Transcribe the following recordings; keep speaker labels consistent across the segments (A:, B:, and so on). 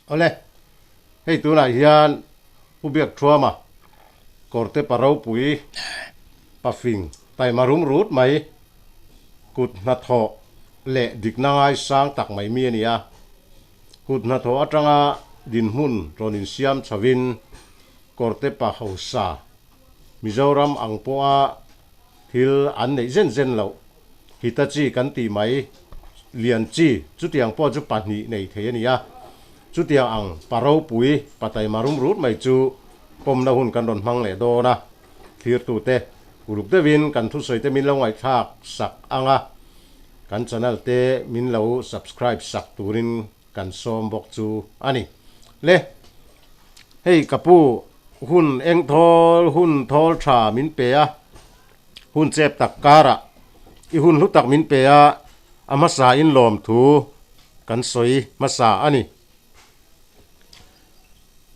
A: Awle, hei tunah hian Pu Biakthuama kawrte pa ropui pafing taima rum rut mai kut hnathawh leh dikna ngaisang tak mai mi a ni a. Kut hnathawh atanga dinhmun rawn insiam chhovin kawrte pa hausa Mizoram ang pawha thil an neih zen zen loh Hitachi kan tih mai lian chi chutiang pawh chu pahnih nei thei a ni a. Chutiang ang pa ropui, pa taima rum rut mai chu pawmna hun kan rawn hmang leh dawn a. Thlirtute uluk deuhin kan thusawite min lo ngaihthlak sak ang a, kan channel te min lo subscribe sak turin kan sawm bawk chu a ni. Le, hei ka pu hun eng thawl hun thawl tha min pe a, hun chep tak karah i hun hlu tak min pe a, a hmasa in lawm thu kan sawi hmasa a ni.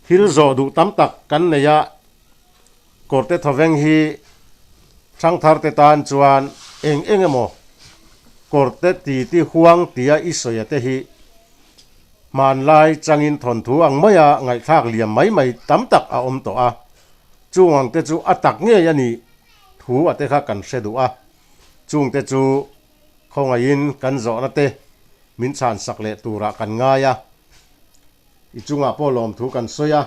A: Thil zawh duh tam tak kan nei a, kawrte thawveng hi thangthar te tan chuan eng eng emaw kawrte ti ti huang tia i sawi a te hi hmanlai changin thawnthu ang maia ngaihthlak liam mai mai tam tak a awm tawh a, chung ang te chu a tak ngei a nih thu a te kha kan hre duh a, chung te chu khawngaihin kan zawhna te min chhan sak leh turah kan ngai a. I chungah pawh lawmthu kan sawi a,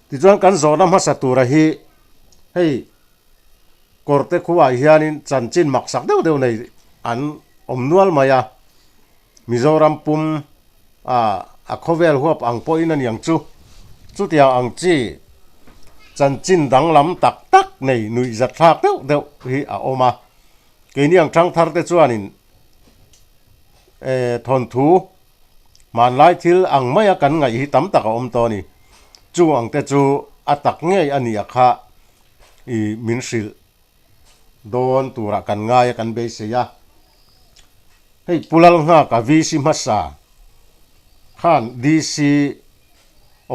A: tichuan kan zawhna hmasa tura hi hei kawrte khuaah hianin chanchin maksak deuh deuh nei an awm nual mai a, Mizoram pum a a khawvel huap ang pawhin a niang chu. Chutiang ang chi chanchin danglam tak tak nei nuihzatthlak deuh deuh hi a awm a, keini ang thangthar te chuanin thawnthu Hmanlai thil ang maia kan ngaih hi tam tak a awm tawh a ni. Chung ang te chu a tak ngei a nih a kha i min hrilh dawn turah kan ngai a kan beisei a. Hei Pu Lalnghaka VC hmasa khan DC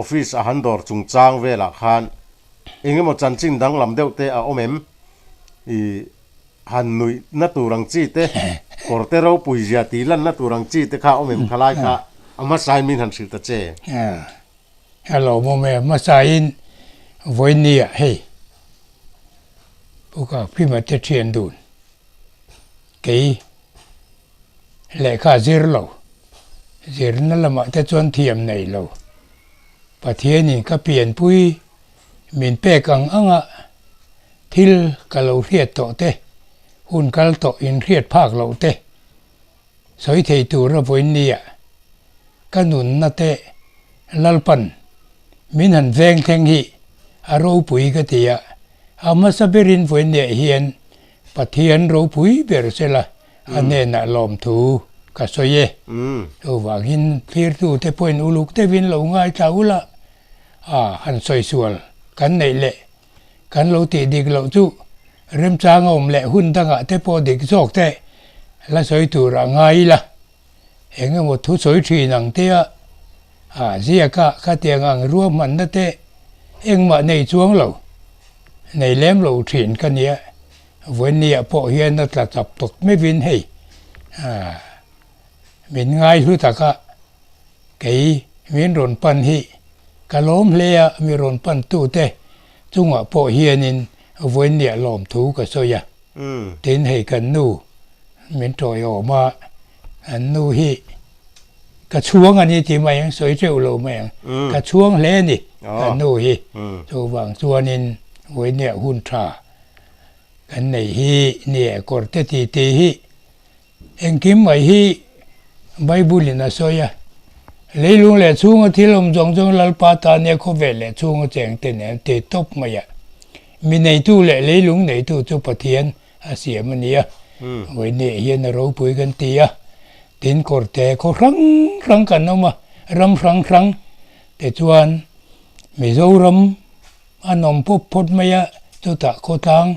A: office a han dawr chungchang velah khan eng emaw chanchin danglam deuh te a awm em? I Han nuih na tur ang chi te, kawr te ropui zia tih lan na tur ang chi te kha awm em khalai kha a hmasain min han hrilh ta che.
B: Hello mawm e, hmasain vawinia hei Pu Kaphima te thian dun kei lehkha zir lo, zirna lamah te chuan thiam nei lo, Pathianin ka pianpui min pek ang anga Thil ka lo hriat tawh te, hun kal tawh in hriat phak loh te sawi thei tura vawiin nia ka nunna te Lalpan min han veng thleng hi a ropui ka ti a, a hmasa berin vawiin niah hian Pathian ropui ber sela a hnenah lawmthu ka sawi e. Chuvangin thlirtute pawhin uluk deuhin lo ngaithla ula a han sawi sual kan neih leh Kan lo tih dik loh chu remchang a awm leh hun dangah te pawh dik zawk te la sawi tur a ngai ila, eng emaw thu sawi thin ang te a, a ziak a khatiang ang ruahmanna te engmah nei chuang lo, nei lem lo thin ka nia, vawinia pawh hian a tla chap tawk meuhin hei min ngai hlu tak a. Kei min rawn pan hi ka lawm hle a, mi rawn pan tute chungah pawh hianin vawinia lawmthu ka sawi a. Tin, hei kan nu min tawiawm a, an nu hi ka chhuang a ni tih mai ang, sawi teuh lo mai ang, ka chhuang hle a ni kan nu hi. Chuvang chuanin vawinia hun tha kan nei hi nia kawrte titi hi Engkim mai hi Bible in a sawi a, Leilung leh chhunga thil awm zawng zawng Lalpa ta nia khawvel leh chhunga cheng te nen ti tawp mai a. Mi neitu leh leilung neitu chu Pathian a siam a ni a. Vawinia hian a ropui kan ti a, tin kawrte khaw hrang hrang kan awm a, ram hrang hrang te chuan Mizoram an awm pawp phawt mai a, chutah khawtlang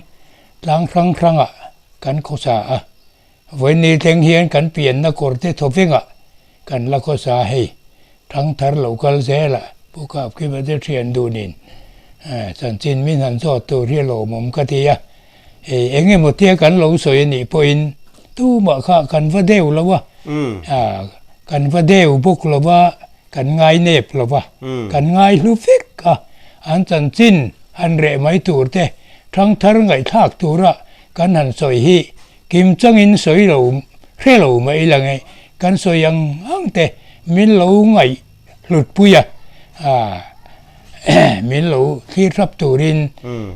B: tlang hrang hrangah kan khawsa a, vawiin thleng hian kan pianna kawr te thaw vengah kan la khawsa hei, thangthar lo kal zela Pu Kapkima te thian dunin chanchin min han zawt tur hi a lawmawm ka ti a, hei eng emaw tia kan lo sawi a nih pawhin Tumah kha kan va deuh lo a, kan va deuh bawk lo va, kan ngai nep lo va, kan ngai hlu vek a, an chanchin han reh mai tur te, thangthar ngaihthlak tura kan han sawi hi kim changin sawi lo hre lo mai ila nge, kan sawi ang ang te min lo ngaih hlutpui a, min lo thlir thlap turin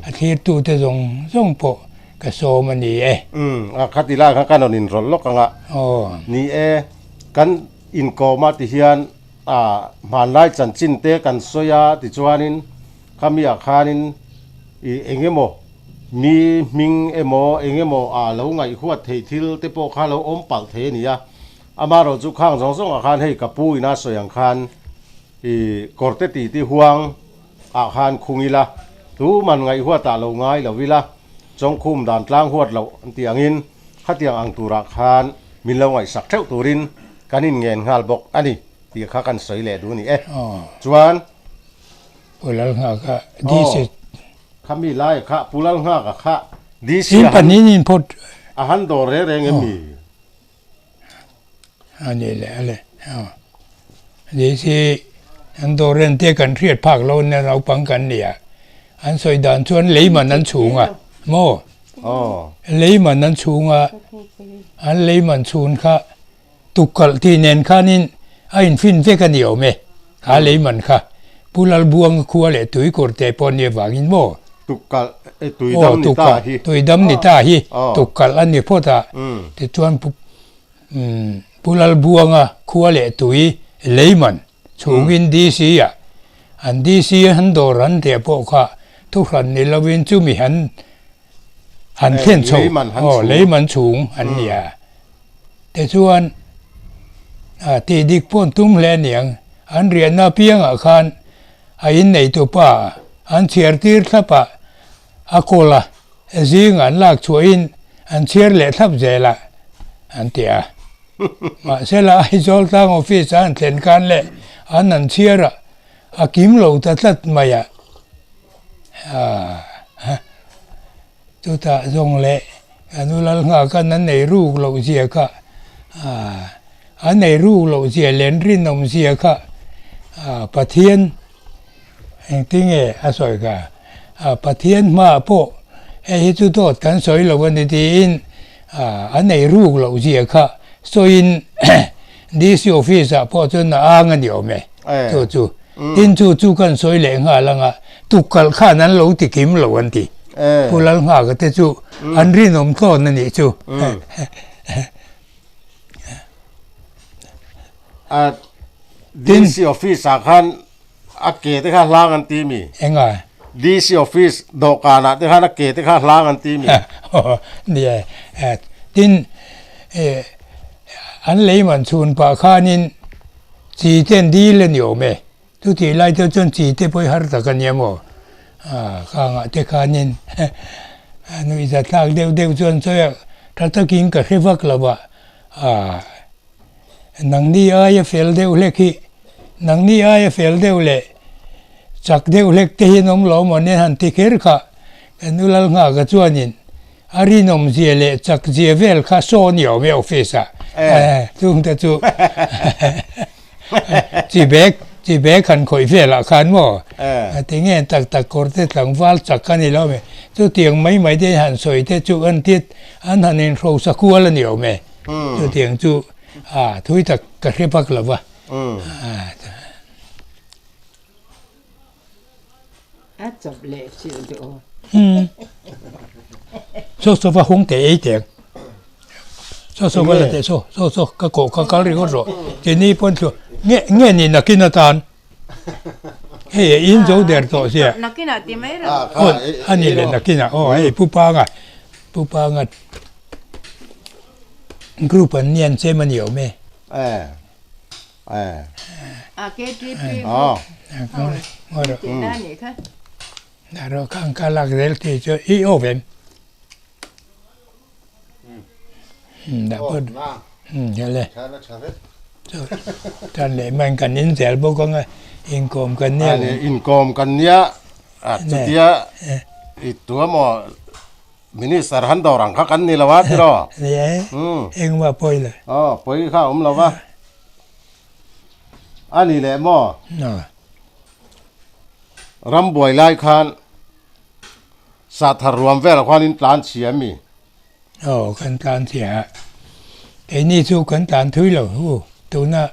B: a thlirtute zawng zawng pawh ka sawm a ni e.
A: Umm, a khati lai khan ka rawn inrawlh lawk ang a. Ni e, kan inkawm a tihian a hmanlai chanchin te kan sawi a tichuanin khami ah khanin i eng emaw mi hming emaw eng emaw ah lo ngaihhuat theih thil te pawh kha lo awm palh thei a ni a. Amaherawh chu khang zawng zawngah khan hei ka pu ina sawi ang khan i kawrte ti ti huang ah khan khung ila, tuman ngaihhuat ah lo ngai lo ila, chawngkhum dan tlang huat loh an tih angin khatiang ang turah khan min lo ngaihsak theuh turin kan inngen nghal bawk a ni tih kha kan sawi leh duh a ni e. Chuan.
B: Pu Lalnghaka DC.
A: Aw, khami lai kha Pu Lalnghaka kha DC
B: a han.
A: A han dawr reng reng em ni?
B: A ni leh a le. Ni hi an dawr en te kan hriat phak lo nia naupang kan ni a. An sawi dan chuan lei man an chhung a maw? Lei man an chhung a, an lei man chhun kha tukkalh tih nen khanin a infin vek a ni awm e, kha lei man kha. Pu Lalbuanga khua leh tuikawr te pawh nia vangin maw?
A: Tukkalh e tuidam ni ta hi.
B: Tuidam ni ta hi tukkalh a ni phawt a, tichuan Pu Lalbuanga khua leh tui leiman chhungin DC ah an DC an dawr an teh pawh kha thuhran ni lovin chumi han han thlen chho aw leiman chhung an ni a. Tichuan tih dik pawh an tum hle aniang an riahna apiangah khan A inneitu pa an chhiar tir thlap a, a kawl a, zing an lak chhuahin an chhiar leh thlap zel a, an ti a. Mahsela Aizawl tlang office a an thlen khan leh an an chhiar a, a kim lo ta tlat mai a. Chutah zawng leh ka nu Lalnghaka'n an ei ruk loh zia kha, an ei ruk loh zia leh an rinawm zia kha Pathian engtinge a sawi kha, Pathian hmaah pawh hei hi chu dawt kan sawi lo a ni tiin an ei ruk loh zia kha sawiin DC office ah pawh chuan a ang a ni awm e, chu chu. Tin chu chu kan sawi leh nghal anga tukkalh khan an lo ti kim lo an ti. Pu Lalnghaka te chu an rinawm tlawn a nih chu.
A: DC office ah khan a ke te kha hlang an ti mi?
B: Enga?
A: DC office dawhkan ah te khan a ke te kha hlang an ti mi?
B: Nia, tin an lei man chhun pah khanin Chi te an dil a ni awm e. Chutih lai te chuan chi te pawh hi har tak a nia maw? Khangah te khanin nuihza thlak deuh deuh chuan sawi a, tha takin ka hre vak lo va, nangni aia fel deuh hlek hi, nangni aia fel deuh leh chak deuh hlek te hi an awm lo maw nen han ti kher kha, ka nu Lalnghaka chuanin A rinawm zia leh chak zia vel kha saw ni awm e office ah chung te chu chi bag chi bag han khawih vel ah khan maw tinge tak tak kawr te tlangval chak a ni lo awm e chutiang mai mai te han sawi te chu an tit an han in hrosa kual a ni awm e chutiang chu a thui tak ka hre vak lo va.
C: A chawp leh chilh duh aw.
B: Saw saw va hung teh ei teh ang. Saw saw va la teh saw saw saw ka kawh ka kal ringawt rawh. Keini pawn chu nge nge ni nakin atan hei a in zo der tawh sia.
C: Nakinah ti mai rawh.
B: Aw a ni leh nakinah aw hei Pu Panga Pu Panga group an nian chem a ni awm e.
C: A KTP group ho tihna a nih kha.
B: Ro khang ka lak zel tih chu i awm em? Dah phawt. Hele. Tan leh man kan in zel bawk anga inkawm kan nia.
A: Inkawm kan nia chutia i tua maw? Minister han dawr ang kha kan ni lo a tiraw?
B: Ni e, engmah pawi lo.
A: Aw, pawi kha a awm lo va. A ni leh maw? Ram buai lai khan Sahthar ruam velah khuan in tlan chhia mi?
B: Aw, kan tlan chhia a. Keini chu kan tlan thui lo hu, tuna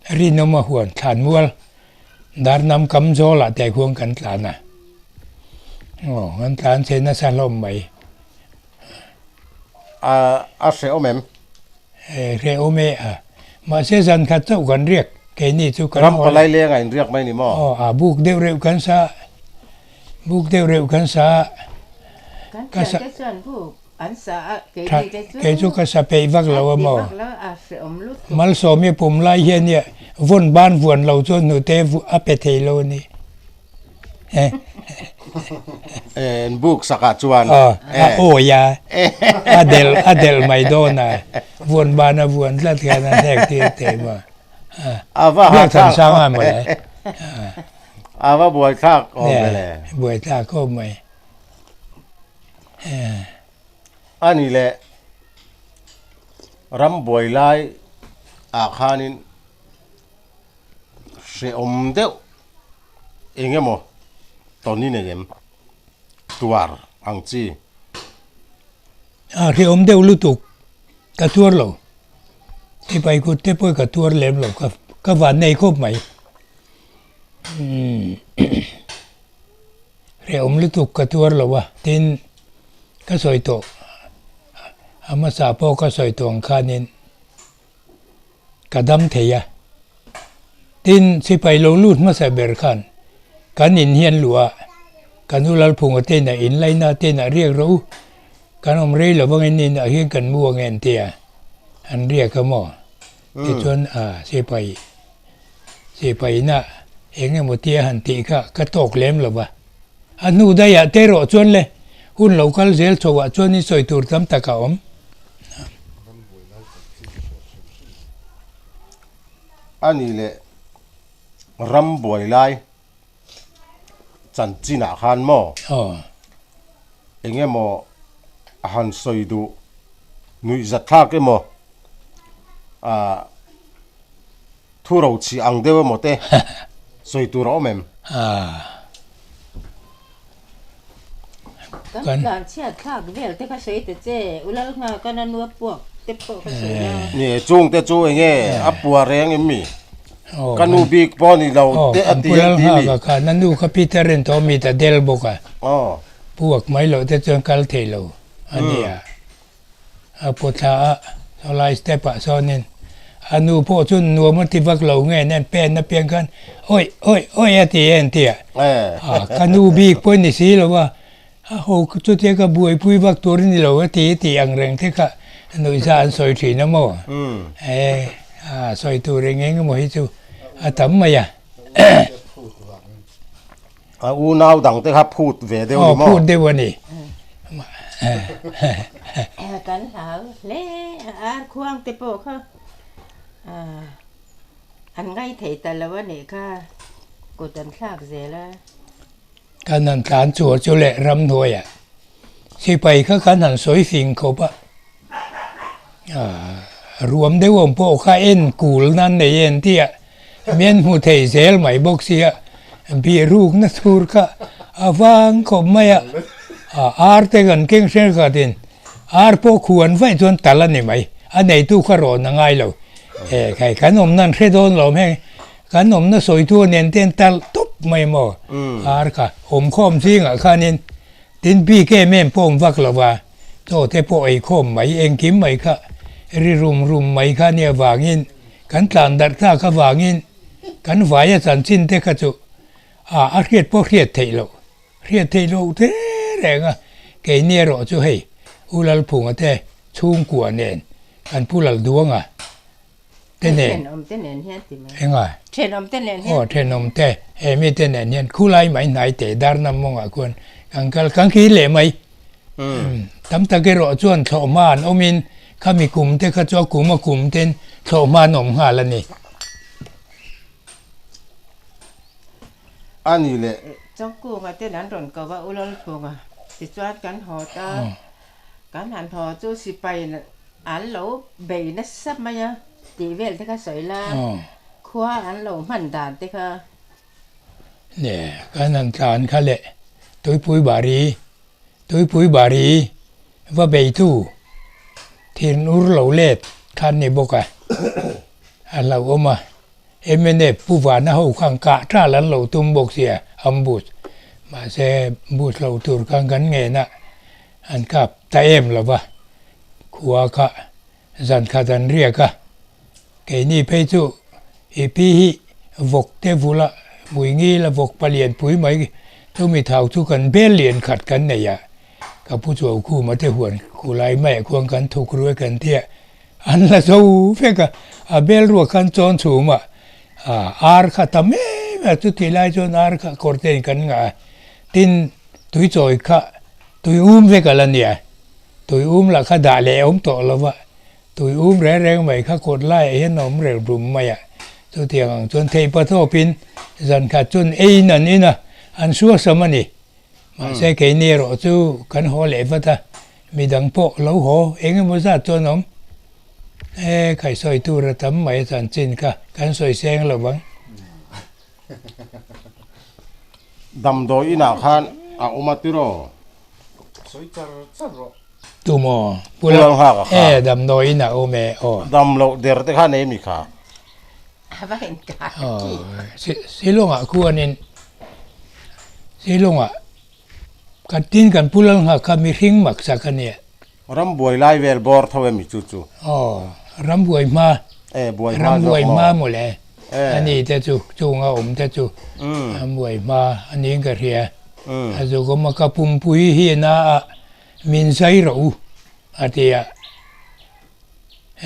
B: Rinawma huan thlan mual Darnam kam zawlah te khuan kan tlan a. Aw, kan tlan chhe nasa hlawm mai.
A: A, a hrehawm em?
B: Hrehawm e a. Mahse zan khat chauh kan riak, keini chu kan
A: Ram palai leng a inriak mai ni maw?
B: Aw, a buk deuh reuh kan sa, buk deuh reuh kan sa a.
C: Kan thiante chuan buk an sa a, keini te chu.
B: Kei chu ka sa peih vak lo a maw?
C: A ti vak lo, a hrehawm lutuk.
B: Malsawmi pum lai hian ia vawn ban vuan lo chuan hnute a pe thei lo a ni.
A: En buk sakah chuan
B: a awi a, a delh a delh mai dawn a, vuan ban a vuan tlat hian a hnek tir teh maw.
A: A va
B: Biak than sang a maw le.
A: A va buaithlak awm ve le.
B: Buaithlak khawp mai.
A: A ni le ram buai lai ah khanin hrehawm deuh eng emaw tawn i nei em? Tuar ang chi.
B: A hrehawm deuh lutuk ka tuar lo. Sipai kut te pawh ka tuar lem lo ka ka van nei khawp mai. Umm hrehawm lutuk ka tuar lo a tin ka sawi tawh a hmasa pawh ka sawi tawh ang khanin Ka dam thei a. Tin, sipai lo lut hmasa ber khan kan in hian luh a, ka nu Lalphunga te inah in laina te inah riak rawh u, kan awm rei lo vangin inah hian kan mu ange an ti a, an riak a maw? Tichuan a sipai sipai inah eng emaw tia han tih kha ka tawk lem lo va. A hnu daihah te erawh chuan le hun lo kal zel chhoah chuan in sawi tur tam tak a awm.
A: A ni leh ram buai lai chanchinah khan maw eng emaw a han sawi duh nuihzat thlak emaw ah Thu ro chhi ang deuh emaw te sawi tur a awm em?
C: Kan tlan chhiat thlak vel te kha sawi ta che, u lal ngha ka na nua puak te pawh ka sawi la.
A: Ni chung te chu enge a pua reng em mi? Ka nu bik pawh ni lo te a ti an ti mi?
B: Aw kan pu lal ngha ka kha na nu kha Peter in tawh mi ta del bawk a. Puak mai loh te chuan kal thei lo a nia. A pu thla a, sawlai step ah sawnin a nu pawh chu nuam a ti vak lo nge nen pen apiang khan awih awih awih a ti en ti a, a ka nu bik pawh ni si lo a, a ho chutia ka buaipui vak tur a ni lo a ti tih ang reng te kha nuihza an sawi thin a maw? E a sawi tur eng eng emaw hi chu a tam mai a.
A: A unau dang te kha phut ve deuh ni maw?
B: Aw phut deuh a ni.
C: Kan hlau hle a, ar khuang te pawh kha an ngai thei ta lo a nih kha, kut an thlak zel a.
B: Kan han tlan chhuah chu leh ramhnuaiah sipai kha kan han sawi fing khawp a, ruam deuh awm pawh kha en kul nan nei en tia mian hmu thei zel mai bawk sia bih rukna tur kha a vang khawp mai a, ar te kan keng hrel khatin ar pawh khuan vaih chuan tal a ni mai, a neitu kha rawn a ngai lo, e khai kan awm nan hre dawn lo heng kan awmna sawitu nen te an tal tawp mai maw ar kha awmkhawm zingah khanin tin bik em em pawh awm vak lo va. Chaw te pawh ei khawm mai, engkim mai kha ri rum rum mai kha nia vangin kan tlan darh tlak avangin kan vaia chanchin te kha chu a a hriat pawh hriat theih loh, hriat theih loh te reng a, keini erawh chu hei U Lalphunga te chhungkua nen kan Pu Lalduanga te nen.
C: Thenawm te nen hian ti mai.
B: Enga?
C: Thenawm te nen hian.
B: Aw thenawm te, he mi te nen hian khulai mai hnai teh darna mawngah khuan kan kal kan khi leh mai. Tam tak erawh chuan thlawhhma an awmin khami kum te kha chu a kum a kum ten thlawhhma an awm nghal a ni.
A: A ni leh.
C: Chawngkunga ten an rawn ko a, U Lalphunga tichuan kan haw ta. Kan han haw chu sipai an lo bei nasa mai a tih vel te kha sawi la, khua an lo hman dan te kha.
B: Ne, kan han tlan kha leh Tuipui Bari, Tuipui Bari va beitu thin ur lo let kha an ni bawk a, a hlauhawm a. Mnf Pu Vana ho khan kah tal an lo tum bawk sia ambush. Mahse bus lo tur khan kan ngen a, an kap ta em lo va. Khua kha zan khat an riak a. Keini phei chu i pi hi vawk te vula mui ngil a vawk palian pui mai chumi thau chu kan bel lian khat kan nei a. Ka pu chuau khuma te huan khulai maiah khuan kan thuk ruai kan tia. An la zo vek a, a bel ruak khan chawn chhum a, ar kha tam em a, chutih lai chuan ar kha kawr te in kan ngah a, tin tui chawi kha tui um vek a la nia, tui um lah kha dah leh a awm tawh lo va, tui um reng reng mai kha kawt laiah hian a awm reng rum mai a, chutiang ang chuan theihpa thawpin zan khat chuan eiin an in a, an suasam a ni. Mahse keini erawh chu kan haw leh vat a, midang pawh lo haw eng emaw zat chuan awm. E, khaihsawi tur a tam mai a chanchin kha kan sawi seng lo vang.
A: Damdawi inah khan a awm a tiraw?
D: Sawi char char rawh.
B: Tu maw?
A: Pu Lalnghaka kha.
B: E, damdawi inah awm e aw.
A: Dam loh der te kha nei mi kha?
C: A va inkar ki.
B: Shillong-ah khuanin Shillong-ah kan tin kan pu Lalnghak kha mihring mak sak a nia.
A: Rambuai lai vel bawr tho em chu chu?
B: Aw, rambuai hma.
A: E, buai hma zawk maw?
B: Rambuai hma mawle. A ni te chu, chunga awm te chu rambuai hma a niin ka hria. A zuk awm a, ka pumpui hi na a min zai rawh u a ti a.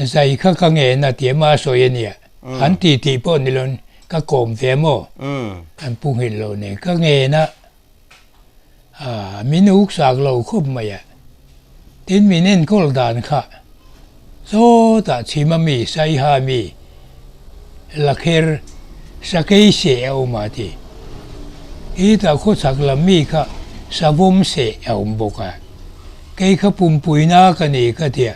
B: Zai kha ka ngen a ti ema a sawi a nia. An ti tih pawh ni lo ka kawm ve maw? An pu nghilh lo nen ka ngen a, aa min uk sak lo khawp mai a. Tin min enkawl dan kha sawtah chhim a mi Saiha mi Lakher Sakei seh a awm a ti. Hetah khawchhak lam mi kha Savawm seh a awm bawk a. Kei kha pumpuina ka ni ka tia.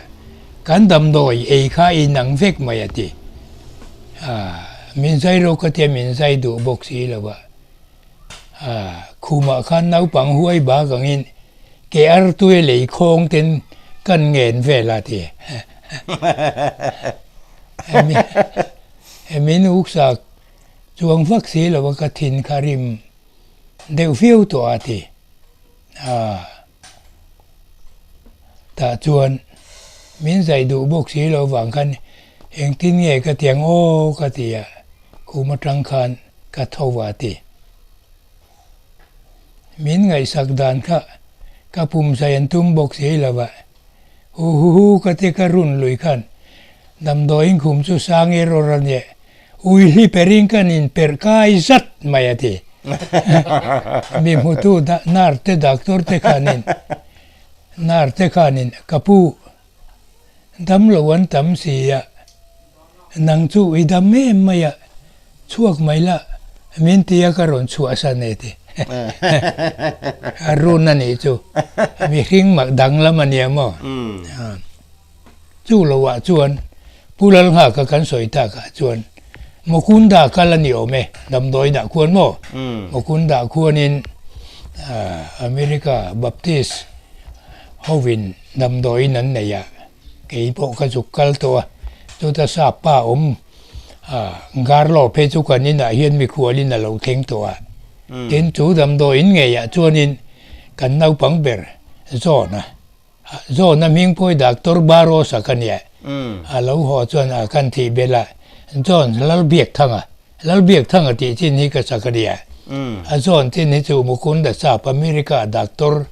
B: Kan damdawi ei kha a inang vek mai a ti. Aa, min zai rawk a tia min zai duh bawk si lo a. Aa, khumah khan naupang huai bak angin ke artui lei khawng ten kan ngen vel a ti. Min uksak chuang vak si lo a ka thin kha rim deuh viau tawh a ti. Aa. Tah chuan min zai duh bawk si lo vang khan engtin nge ka ti ang aw ka ti a, khum atang khan ka tho va ti. Min ngaihsak dan kha ka pum zai an tum bawk si lo va, hu hu hu ka ti ka run lui khan damdawiin khum chu sang er awr a nia Ui hli perin kan in perh kai zat mai a ti. Mi hmutu nar te doctor te khanin nar te khanin ka pu damlo an tam si a, nang chu i dam em mai a, chhuak mai la min ti a ka rawn chhuah san e ti. A run a nih chu mihring mak danglam a nia maw? Chu loah chuan Pu Lalnghaka kan sawi takah chuan Mukunda kal a ni awm e, damdawi dah khuan maw? Mukunda khuanin America Baptist hovin damdawiin an nei a, kei pawh ka zuk kal tawh a, chuta sap pa awm Garlo phei chu kan inah hian mikhualin a lo thleng tawh a, tin chu damdawiin ngeiah chuanin kan naupang ber zawn a. Zawhna hming pawh hi Doctor Barrosa ka nia. A lo haw chuan a kan thih belh a, John Lalbiakthanga, Lalbiakthanga tih chin hi ka sak a nia. A John chin hi chu Mukunda Sap, America doctor,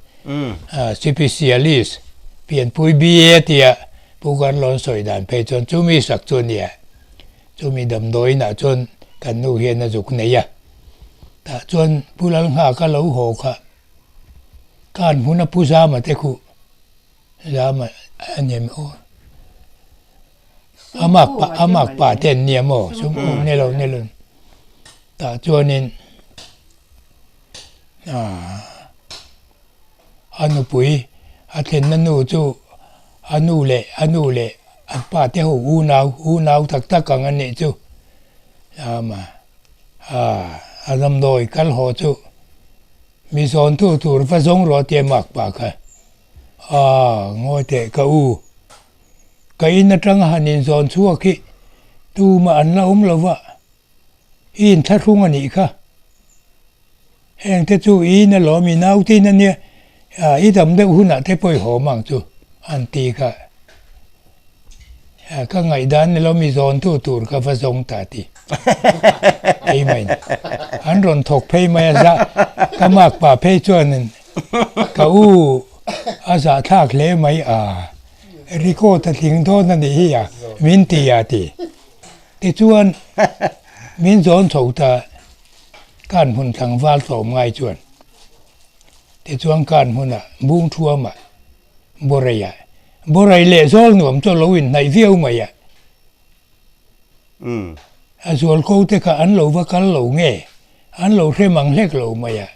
B: sipisialist, pianpui BA tia Pu Garlon sawi dan phei chuan chumi sak chu a nia. Chumi damdawiinah chuan kan nu hian a zuk nei a. Tah chuan Pu Lalnghaka lo haw kha Khan hmun a pu Zama te khu Zama a ni em aw Amak pa Amak pa te an nia maw sum ni lo ni lo tah chuanin A nupui a thlenna nu chu a nu leh a nu leh an pa te ho unau, unau tak tak ang a nih chu. Ama a damdawi kal haw chu mi zawntu tur va zawng rawh tia mak pah kha. Aaa ngawi teh ka u, ka in atanga han inzawn chhuak hi tumah an la awm lo va. I inthlahrung a nih kha. Heng te chu i in alawm, i naute in ania, i dam deuh hunah te pawh i hawm ang chu an ti kha. Ka ngaihdan ni lo mi zawntu tur ka va zawng ta ti. Keimah in an rawn thawk phei mai a, za ka makpa phei chuanin ka u a zahthlak hle mai a, record a tling dawn a nih hi a, min ti a ti. Tichuan, min zawn chho ta kan hmun tlangval tlawm ngai chuan tichuan kan hmunah Bungthuamah Boreiah Borei leh zawl nuam chu a lo inhnaih viau mai a. A zualko te kha an lo va kal lo nge an lo hre mang hlek lo mai a.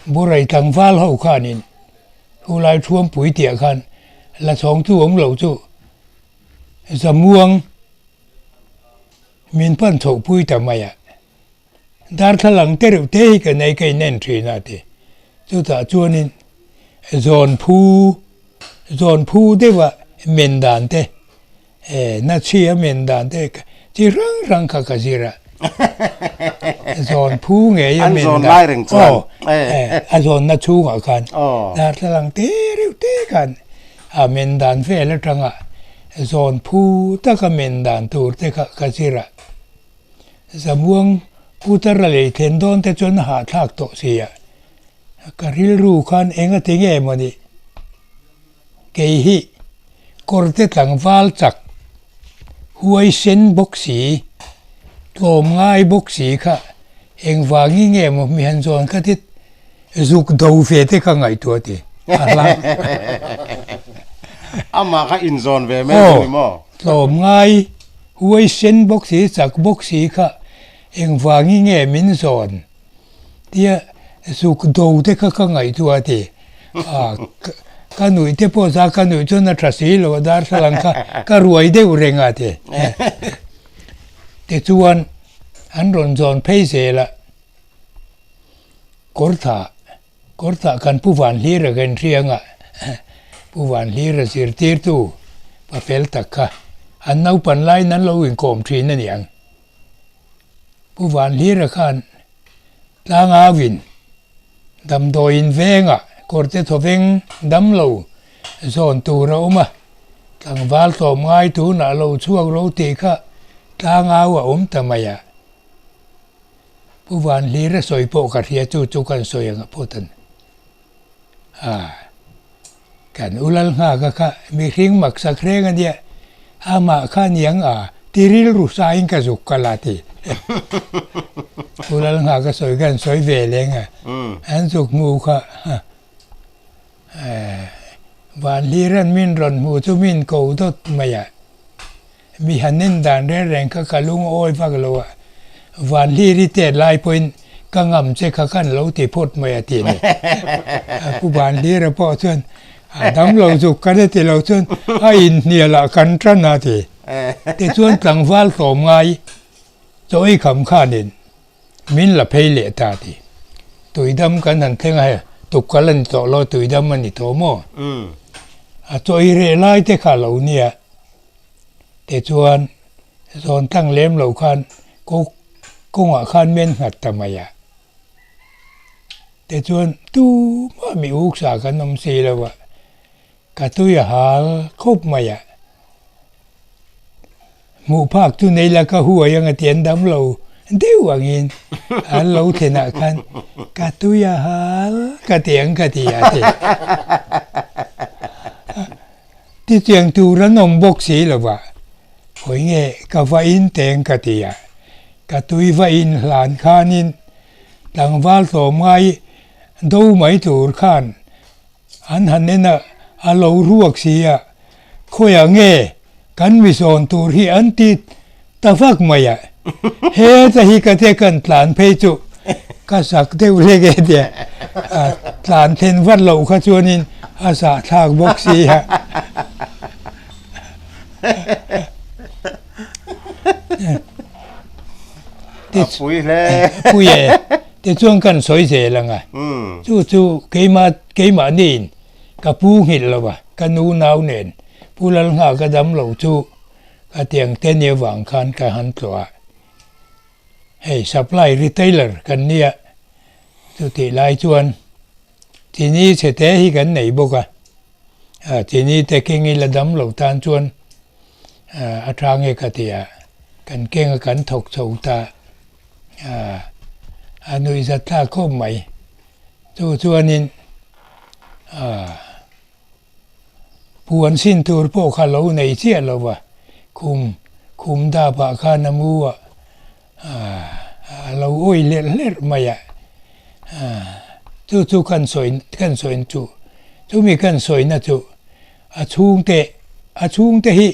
B: Borei tlangval ho khanin Thulai Thuampui tihah khan la chhawngtu awm lo chu Zamuang min pan chhohpui ta mai a, darthlalang te reuh te hi ka nei ka inen thin a ti. Chutah chuanin zawn phu, zawn phu deuha men dan te, na chhia men dan te chi hrang hrang kha ka zir a. Zawn phu ngei a men dan, aw, a zawnna chhungah khan darthlalang te reuh te khan A men dan vel atanga zawn phu taka men dan tur te kha ka zir a. Zamuang putar a lei thlen dawn te chuan a hahthlak tawh si a. Ka rilru khan eng a ti nge maw ni? Kei hi kawrte tlangval chak, huaisen bawk si, tlawm ngai bawk si kha engvangin nge maw mi han zawn kha tit Zuk do ve te ka ngaihtuah ti a hlang.
A: Amah kha inzawn ve mai a ni maw?
B: Tlawm ngai, huaisen bawk si, chak bawk si kha engvangin nge min zawn tia zuk do te kha ka ngaihtuah ti. Ka nuih te pawh za ka nuih chuan a tha si lo a darthlalang kha ka ruai deuh reng a ti. Tichuan an rawn zawn phei zel a. Kawrthah, Kawrthah kan Pu Vanhlira kan hrianga Pu Vanhlira zirtirtu pa fel tak kha an naupan laiin an lo inkawm thin a niang. Pu Vanhlira khan tlangauin damdawiin vengah kawrte thawveng damlo zawn tur a awm a, tlangval tlawm ngai tunah lo chhuak ro tih kha tlangau a awm ta mai a. Pu Vanhlir a sawi pawh ka hria chu chu kan sawi ang a phawt a ni. A, kan u lal nghak a kha mihring maksak reng a nia, amah kha niang a ti rilru sain ka zuk kal a ti. Pu lal nghak a sawi khan sawi ve leng a, an zuk hmu kha Vanhliran min rawn hmu chu min ko dawt mai a. Mi han en dan reng reng kha ka lung awi vak lo a, Vanhlir i tet lai pawhin ka ngam che kha khan lo ti phawt mai a ti a ni. Pu Vanhlira pawh chuan a dam lo zuk kan a ti lo chuan a inhnial ah kan tan a ti. Tichuan tlangval tlawm ngai chaw ei kham khanin min la phei leh ta ti. Tuidam kan han thleng a hei tukkal a ni tawh lo tuidam a ni tawh maw? A chaw ei reh lai te kha lo nia. Tichuan zawn tlang lem lo khan kawngah khan men nghat ta mai a. Tichuan tumah mi uksa kan awm si lo a, ka tui a hal khawp mai a. Hmuh phak chu nei la ka huai ang a ti an dam lo deuh angin an lo thlenah khan ka tui a hal ka ti ang ka ti a ti. Titiang tur an awm bawk si lo va, khawi nge ka va in teng ka ti a, ka tui va in hlan khanin tlangval tlawm ngai do mai tur khan an han en a, a lo ruak si a, khawiah nge kan mi zawn tur hi an ti ta vak mai a, heta hi ka te kan tlan phei chu. Ka zak deuh hlek e tia a tlan thlen vat loh kha chuanin a zahthlak bawk si a.
A: A pui hle.
B: Pui e. Tichuan kan sawi zel ang a. Chu chu keimah keimahniin ka pu nghilh lo a, ka nu nau nen Pu Lalngha ka dam lo chu ka tiang te ni avang khan ka han tlawh a. Hei supply retailer kan nia, chutih lai chuan chini chhe te hi kan nei bawk a, chini te keng ila dam lo tan chuan a tha nge ka ti a, kan keng a kan thawk chho ta a nuihzat thlak khawp mai, chu chuanin Puan sin tur pawh kha lo nei chiah lo va, khum khum dapah khan a mu a, a lo awih hlerh hlerh mai a, chu chu kan sawi kan sawi chu chumi kan sawina chu a chhungte a chhungte hi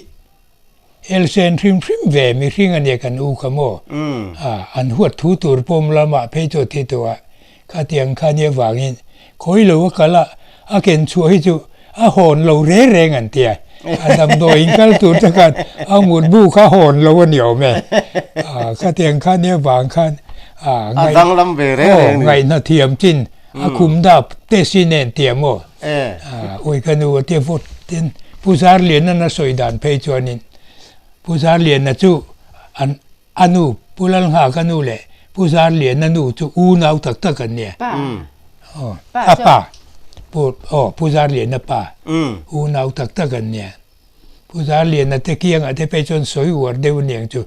B: Elsen hrim hrim ve mihring a nia kan u kha maw? A, an huat thu tur pawm lamah phei chu a thi tawh a, khatiang kha nia vangin khawi lo a kal a, a ken chhuah hi chu a hawn lo reng reng an tia, a damdawi in kal tur te khan a mutbu kha hawn lo a ni awm e. A, khatiang kha nia vang khan a,
A: A danglam ve reng reng ni.
B: Ngaihna thiam chin a khum dap te si nen tia maw? Awi ka nu a tia vawt tin Pu Zarliana na sawi dan phei chuanin Pu Zarliana chu an a nu Pu Lalngha ka nu leh Pu Zarliana nu chu unau tak tak an nia. Aw a pa Pu aw Pu Zarliana pa unau tak tak an nia. Pu Zarliana te kiangah te phei chuan sawi uar deuh aniang chu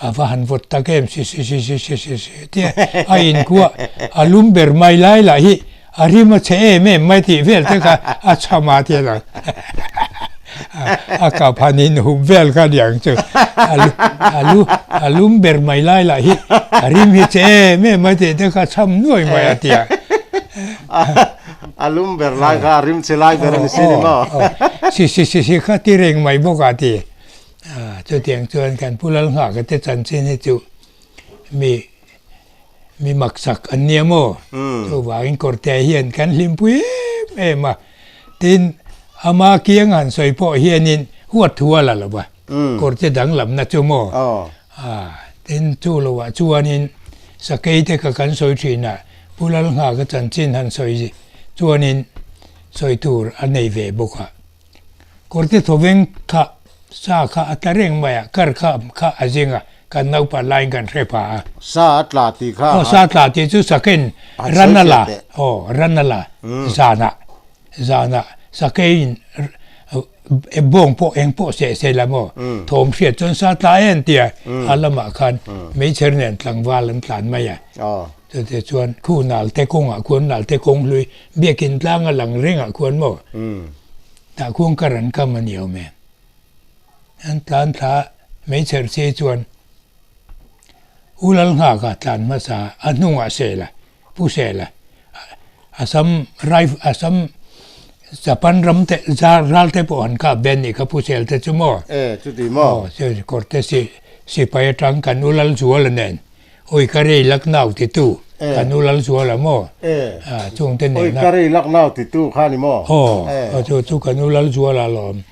B: a va han vawt tak em si si si si si si si tia a inkuah a lum ber mai lai lah hi a rim a chhe em em mai tih vel te kha a chham a tia lo a kap han inhup vel kha aniang chu a lu a lum ber mai lai lah hi a rim hi chhe em em mai tih te kha a chham nuai mai a tia.
A: A lum ber lai kha a rim che lai ber a ni si ni maw?
B: Si si si si kha ti reng mai bawk a ti. Chutiang chuan kan Pu Lalnghaka te chanchin hi chu mi mi maksak an nia maw? Chuvangin Kawrte hian kan hlimpui em em a. Tin, ama kiang han sawi pawh hianin huat thu a la lo va, Kawrte danglamna chu maw? Tin, chu loah chuanin sakei te kha kan sawi thin a, Pu Lalnghaka chanchin han sawi chuanin sawi tur a nei ve bawk a. Kawrte thawveng kha sa kha a tla reng mai a, kar kha kha a zing a, kan naupan laiin kan hre pha a.
A: Sa a tla tih kha
B: Aw, sa tla tih chu sakein ran a la, aw, ran a la zanah, zanah sakeiin bawng pawh eng pawh seh seh la maw, thawm hriat chuan sa tla e an ti a, a lamah khan meichher nen tlangval an tlan mai a. Chutah chuan khu nalte kawngah khuan nalte kawng hlui biakin tlanga lang rengah khuan maw tah khuan kar an kam a ni awm e. An tlan thla meichher che chuan U Lalnghaka tlan hmasa a hnungah sel a, Pu sel a, Assam rifle Assam Japan ram te ral te pawh han kap ve a nih kha Pu sel te chu maw.
A: E chuti maw.
B: Aw kawrte sipai atang kan U Lalzuala nen Oi ka rei lak nau titu ka nu Lalzuala maw? A chungte nena.
A: Oi ka rei lak nau titu kha ni maw?
B: Aw chu chu ka nu Lalzuala alawm.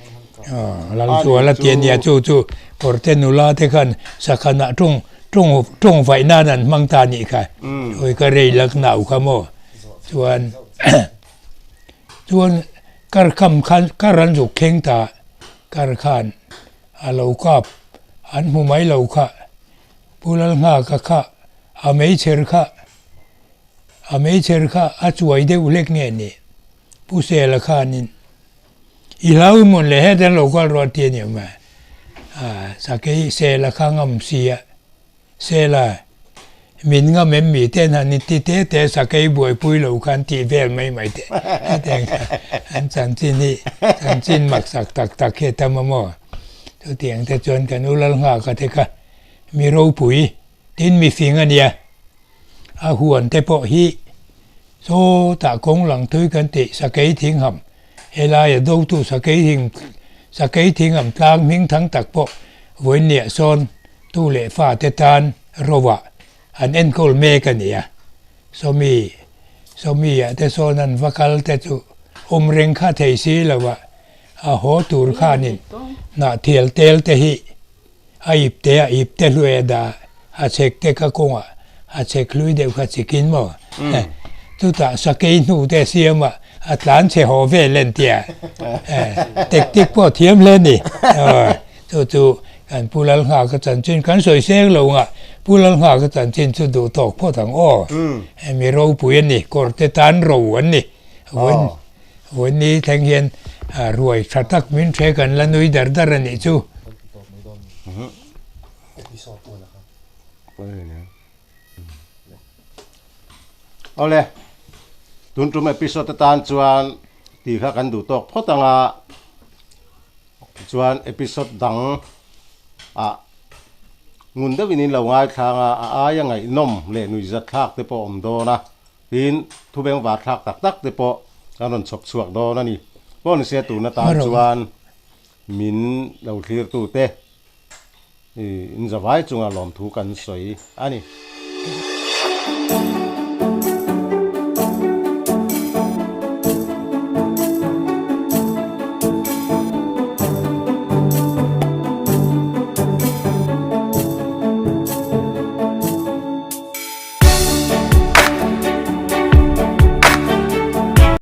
B: Aw Lalzuala tih a nia chu chu Kawrte nula te khan sakhanah tawng tawng tawng vaih nan an hmang ta nih kha. Oi ka rei lak nau kha maw? Chuan chuan kar kham khan kar an zuk thleng ta kar khan a lo kap an hmu mai lo kha. Pu Lalnghaka kha a meichher kha a meichher kha a chuai deuh hlek nge ni? Pu Sela khanin i hlau i mawn le heta lo kal rawh a ti a ni awm e. Sakei Sela kha ngam si a, Sela min ngam em mi ten han in ti te te sakei buaipui lo khan tih vel mai mai te hetiang kha an chanchin hi chanchin maksak tak tak hi a tam a maw? Chutiang te chuan kan u Lalnghaka te kha mi ropui tin mi fing a nia, a huan te pawh hi sawtah kawng lang thui kan tih sakei thingham helaia dotu sakei hing sakei thingham tlang hming thang tak pawh vawiinniah sawn tu leh fa te tan rovah. an enkawl mek a ni a. Sawmi, Sawmi ah te sawn an va kal te chu awm reng kha thei si lo a, a haw tur khanin hnah thial tel te hi a ip te a ip te hluai a dah a, a chhek te kha kawngah a chhek hlui deuh kha chikin maw? Chutah sakei hnu te siam a, a tlan chhe haw vel en tia tactic pawh thiam hle ni. Chu chu kan Pu Lalnghaka chanchin kan sawi seng lo nga, Pu Lalnghaka chanchin chu duh tawk phawt ang aw. Mi ropui a ni, kawrte tan ro an ni. Vawiin vawiin ni thleng hian ruai tha tak min hre kan la nui dar dar a nih chu.
A: Awle, tun tum episode atan chuan tih kha kan duh tawk phawt ang a. Chuan episode dang ah ngun deuhin in lo ngaithlang a, a aia ngaihnawm leh nuihzat thlak te pawh awm dawn a, tin thu bengvar thlak tak tak te pawh kan rawn chhawp chhuak dawn a ni. Pawh ni se tun atan chuan min lo thlir tu te in zavai chunga lawmthu kan sawi a ni.